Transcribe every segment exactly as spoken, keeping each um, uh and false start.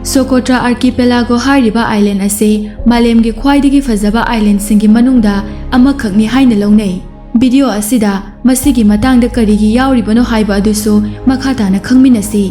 ꯁꯣꯀꯣꯇ꯭ꯔꯥ ꯑꯥꯔꯀꯤꯄꯦꯂꯥꯒꯣ ꯍꯥꯏꯔꯤꯕ ꯑꯥꯏꯂꯦꯟ ꯑꯁꯤ ꯃꯥꯂꯦꯝꯒꯤ ꯈ꯭ꯋꯥꯏꯗꯒꯤ ꯐꯖꯕ ꯑꯥꯏꯂꯦꯟꯁꯤꯡꯒꯤ ꯃꯅꯨꯡꯗ ꯑꯃꯈꯛꯅꯤ ꯍꯥꯏꯅ ꯂꯧꯅꯩ꯫ ꯚꯤꯗꯤꯑꯣ ꯑꯁꯤꯗ ꯃꯁꯤꯒꯤ ꯃꯇꯥꯡꯗ ꯀꯔꯤꯒꯤ ꯌꯥꯎꯔꯤꯕꯅꯣ ꯍꯥꯏꯕ ꯑꯗꯨꯁꯨ ꯃꯈꯥ ꯇꯥꯅ ꯈꯪꯃꯤꯟꯅꯁꯤ꯫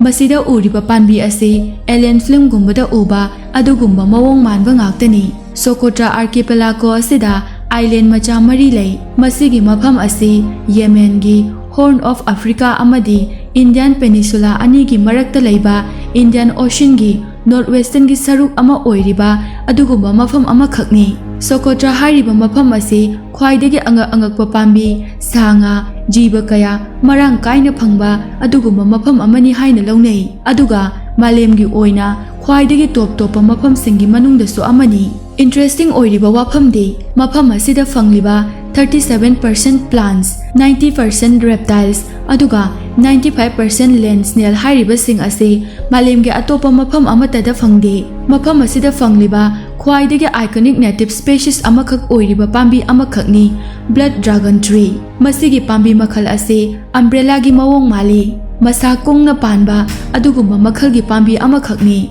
ꯃꯁꯤꯗ ꯎꯔꯤꯕ ꯄꯥꯝꯕꯤ ꯑꯁꯤ alien filmꯒꯨꯝꯕꯗ ꯎꯕ ꯑꯗꯨꯒꯨꯝꯕ ꯃꯑꯣꯡ ꯃꯥꯟꯕ ꯉꯥꯛꯇꯅꯤ꯫ ꯁꯣꯀꯣꯇ꯭ꯔꯥ ꯑꯥꯔꯀꯤꯄꯦꯂꯥꯒꯣ ꯑꯁꯤꯗ ꯑꯥꯏꯂꯦꯟ ꯃꯆꯥ ꯃꯔꯤ ꯂꯩ꯫ ꯃꯁꯤꯒꯤ ꯃꯐꯝ ꯑꯁꯤ ꯌꯦꯃꯦꯟꯒꯤ Horn of Africa ꯑꯃꯗꯤ Indian Peninsula ꯑꯅꯤꯒꯤ ꯃꯔꯛꯇ ꯂꯩꯕ Indian Oceanꯒꯤ north westernꯒꯤ ꯁꯔꯨꯛ ꯑꯃ ꯑꯣꯏꯔꯤꯕ ꯑꯗꯨꯒꯨꯝꯕ ꯃꯐꯝ ꯑꯃꯈꯛꯅꯤ꯫ ꯁꯣꯀꯣꯇ꯭ꯔꯥ ꯍꯥꯏꯔꯤꯕ ꯃꯐꯝ ꯑꯁꯤ ꯈ꯭ꯋꯥꯏꯗꯒꯤ ꯑꯉꯛ ꯑꯉꯛꯄ ꯄꯥꯝꯕꯤ, ꯁꯥ ꯉꯥ, ꯖꯤꯕ ꯀꯌꯥ ꯃꯔꯥꯡ ꯀꯥꯏꯅ ꯐꯪꯕ ꯑꯗꯨꯒꯨꯝꯕ ꯃꯐꯝ ꯑꯃꯅꯤ ꯍꯥꯏꯅ ꯂꯧꯅꯩ, ꯑꯗꯨꯒ ꯃꯥꯂꯦꯝꯒꯤ ꯑꯣꯏꯅ ꯈ꯭ꯋꯥꯏꯗꯒꯤ ꯇꯣꯞ ꯇꯣꯞꯄ ꯃꯐꯝꯁꯤꯡꯒꯤ ꯃꯅꯨꯡꯗꯁꯨ ꯑꯃꯅꯤ꯫ Interesting ꯑꯣꯏꯔꯤꯕ ꯋꯥꯐꯝꯗꯤ, ꯃꯐꯝ ꯑꯁꯤꯗ ꯐꯪꯂꯤꯕ thirty seven percent plants, ninety percent reptiles, ꯑꯗꯨꯒ ninety five percent land snail ꯍꯥꯏꯔꯤꯕꯁꯤꯡ ꯑꯁꯤ ꯃꯥꯂꯦꯝꯒꯤ ꯑꯇꯣꯞꯄ ꯃꯐꯝ ꯑꯃꯠꯇꯗ ꯐꯪꯗꯦ꯫ ꯃꯐꯝ ꯑꯁꯤꯗ ꯐꯪꯂꯤꯕ ꯈ꯭ꯋꯥꯏꯗꯒꯤ iconic native species ꯑꯃꯈꯛ ꯑꯣꯏꯔꯤꯕ ꯄꯥꯝꯕꯤ ꯑꯃꯈꯛꯅꯤ, blood dragon tree꯫ ꯃꯁꯤꯒꯤ ꯄꯥꯝꯕꯤ ꯃꯈꯜ ꯑꯁꯤ umbrellaꯒꯤ ꯃꯑꯣꯡ ꯃꯥꯜꯂꯤ꯫ ꯃꯁꯥ ꯀꯨꯡꯅ ꯄꯥꯟꯕ ꯑꯗꯨꯒꯨꯝꯕ ꯃꯈꯜꯒꯤ ꯄꯥꯝꯕꯤ ꯑꯃꯈꯛꯅꯤ꯫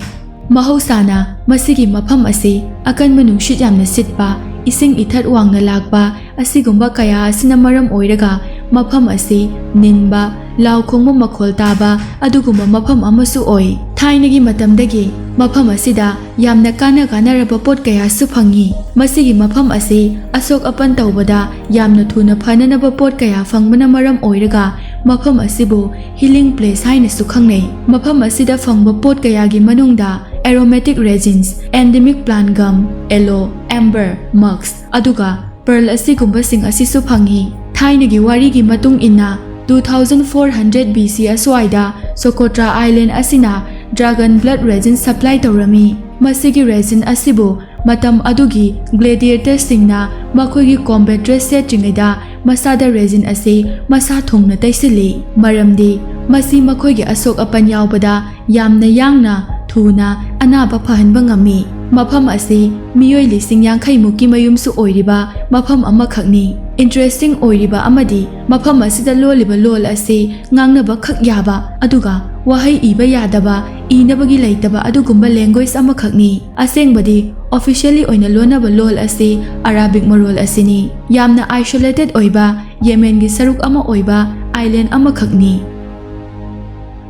ꯃꯍꯧꯁꯥꯅ ꯃꯁꯤꯒꯤ ꯃꯐꯝ ꯑꯁꯤ ꯑꯀꯟꯕ ꯅꯨꯡꯁꯤꯠ ꯌꯥꯝꯅ ꯁꯤꯠꯄ, ꯏꯁꯤꯡ ꯏꯊꯠ ꯋꯥꯡꯅ ꯂꯥꯛꯄ ꯑꯁꯤꯒꯨꯝꯕ ꯀꯌꯥ ꯑꯁꯤꯅ ꯃꯔꯝ ꯑꯣꯏꯔꯒ ꯃꯐꯝ ꯑꯁꯤ ꯅꯤꯟꯕ, ꯂꯥꯎ ꯈꯣꯡꯕ ꯃꯈꯣꯜ ꯇꯥꯕ ꯑꯗꯨꯒꯨꯝꯕ ꯃꯐꯝ ꯑꯃꯁꯨ ꯑꯣꯏ꯫ ꯊꯥꯏꯅꯒꯤ ꯃꯇꯝꯗꯒꯤ ꯃꯐꯝ ꯑꯁꯤꯗ ꯌꯥꯝꯅ ꯀꯥꯟꯅ ꯀꯥꯟꯅꯔꯕ ꯄꯣꯠ ꯀꯌꯥꯁꯨ ꯐꯪꯉꯤ꯫ ꯃꯁꯤꯒꯤ ꯃꯐꯝ ꯑꯁꯤ ꯑꯁꯣꯛ ꯑꯄꯟ ꯇꯧꯕꯗ ꯌꯥꯝꯅ ꯊꯨꯅ ꯐꯅꯅꯕ ꯄꯣꯠ ꯀꯌꯥ ꯐꯪꯕꯅ ꯃꯔꯝ ꯑꯣꯏꯔꯒ ꯃꯐꯝ ꯑꯁꯤꯕꯨ healing place ꯍꯥꯏꯅꯁꯨ ꯈꯪꯅꯩ꯫ ꯃꯐꯝ ꯑꯁꯤꯗ ꯐꯪꯕ ꯄꯣꯠ ꯀꯌꯥꯒꯤ ꯃꯅꯨꯡꯗ aromatic resins, endemic plant gum, aloe, amber, musk, ꯑꯗꯨꯒ pearl ꯑꯁꯤꯒꯨꯝꯕꯁꯤꯡ ꯑꯁꯤꯁꯨ ꯐꯪꯉꯤ꯫ ꯊꯥꯏꯅꯒꯤ ꯋꯥꯔꯤꯒꯤ ꯃꯇꯨꯡ ꯏꯟꯅ, two thousand four hundred B C ꯑꯁ꯭ꯋꯥꯏꯗ Socotra Island ꯑꯁꯤꯅ dragon blood resin supply ꯇꯧꯔꯝꯃꯤ꯫ ꯃꯁꯤꯒꯤ resin ꯑꯁꯤꯕꯨ ꯃꯇꯝ ꯑꯗꯨꯒꯤ gladiatorꯁꯤꯡꯅ ꯃꯈꯣꯏꯒꯤ combat dress ꯁꯦꯠꯇ꯭ꯔꯤꯉꯩꯗ ꯃꯁꯥꯗ resin ꯑꯁꯤ ꯃꯁꯥ ꯊꯨꯡꯅ ꯇꯩꯁꯤꯜꯂꯤ, ꯃꯔꯝꯗꯤ ꯃꯁꯤ ꯃꯈꯣꯏꯒꯤ ꯑꯁꯣꯛ ꯑꯄꯟ ꯌꯥꯎꯕꯗ ꯌꯥꯝꯅ ꯌꯥꯡꯅ, ꯊꯨꯅ ꯑꯅꯥꯕ ꯐꯍꯟꯕ ꯉꯝꯃꯤ꯫ ꯃꯐꯝ ꯑꯁꯤ ꯃꯤꯑꯣꯏ ꯂꯤꯁꯤꯡ ꯌꯥꯡꯈꯩ ꯃꯨꯛꯀꯤ ꯃꯌꯨꯝꯁꯨ ꯑꯣꯏꯔꯤꯕ ꯃꯐꯝ ꯑꯃꯈꯛꯅꯤ꯫ Interesting ꯑꯣꯏꯔꯤꯕ ꯑꯃꯗꯤ ꯃꯐꯝ ꯑꯁꯤꯗ ꯂꯣꯜꯂꯤꯕ ꯂꯣꯜ ꯑꯁꯤ ꯉꯥꯡꯅꯕ ꯈꯛ ꯌꯥꯕ, ꯑꯗꯨꯒ ꯋꯥꯍꯩ ꯏꯕ ꯌꯥꯗꯕ ꯏꯅꯕꯒꯤ ꯂꯩꯇꯕ ꯑꯗꯨꯒꯨꯝꯕ language ꯑꯃꯈꯛꯅꯤ꯫ ꯑꯁꯦꯡꯕꯗꯤ officially ꯑꯣꯏꯅ ꯂꯣꯟꯅꯕ ꯂꯣꯜ ꯑꯁꯤ Arabic ꯃꯔꯣꯜ ꯑꯁꯤꯅꯤ꯫ ꯌꯥꯝꯅ isolated ꯑꯣꯏꯕ ꯌꯦꯃꯦꯟꯒꯤ ꯁꯔꯨꯛ ꯑꯃ ꯑꯣꯏꯕ island ꯑꯃꯈꯛꯅꯤ꯫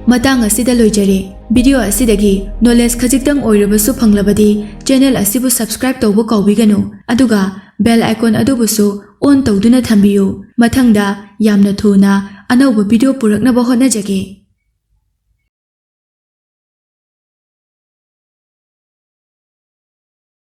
ꯃꯇꯥꯡ ꯑꯁꯤꯗ ꯂꯣꯏꯖꯔꯦ꯫ Video ꯑꯁꯤꯗꯒꯤ knowledge ꯈꯖꯤꯛꯇꯪ ꯑꯣꯏꯔꯕꯁꯨ ꯐꯪꯂꯕꯗꯤ channel ꯑꯁꯤꯕꯨ subscribe ꯇꯧꯕ ꯀꯥꯎꯕꯤꯒꯅꯨ, ꯑꯗꯨꯒ bell icon ꯑꯗꯨꯕꯨꯁꯨ on ꯇꯧꯗꯨꯅ ꯊꯝꯕꯤꯌꯨ꯫ ꯃꯊꯪꯗ ꯌꯥꯝꯅ ꯊꯨꯅ ꯑꯅꯧꯕ video ꯄꯨꯔꯛꯅꯕ ꯍꯣꯠꯅꯖꯒꯦ꯫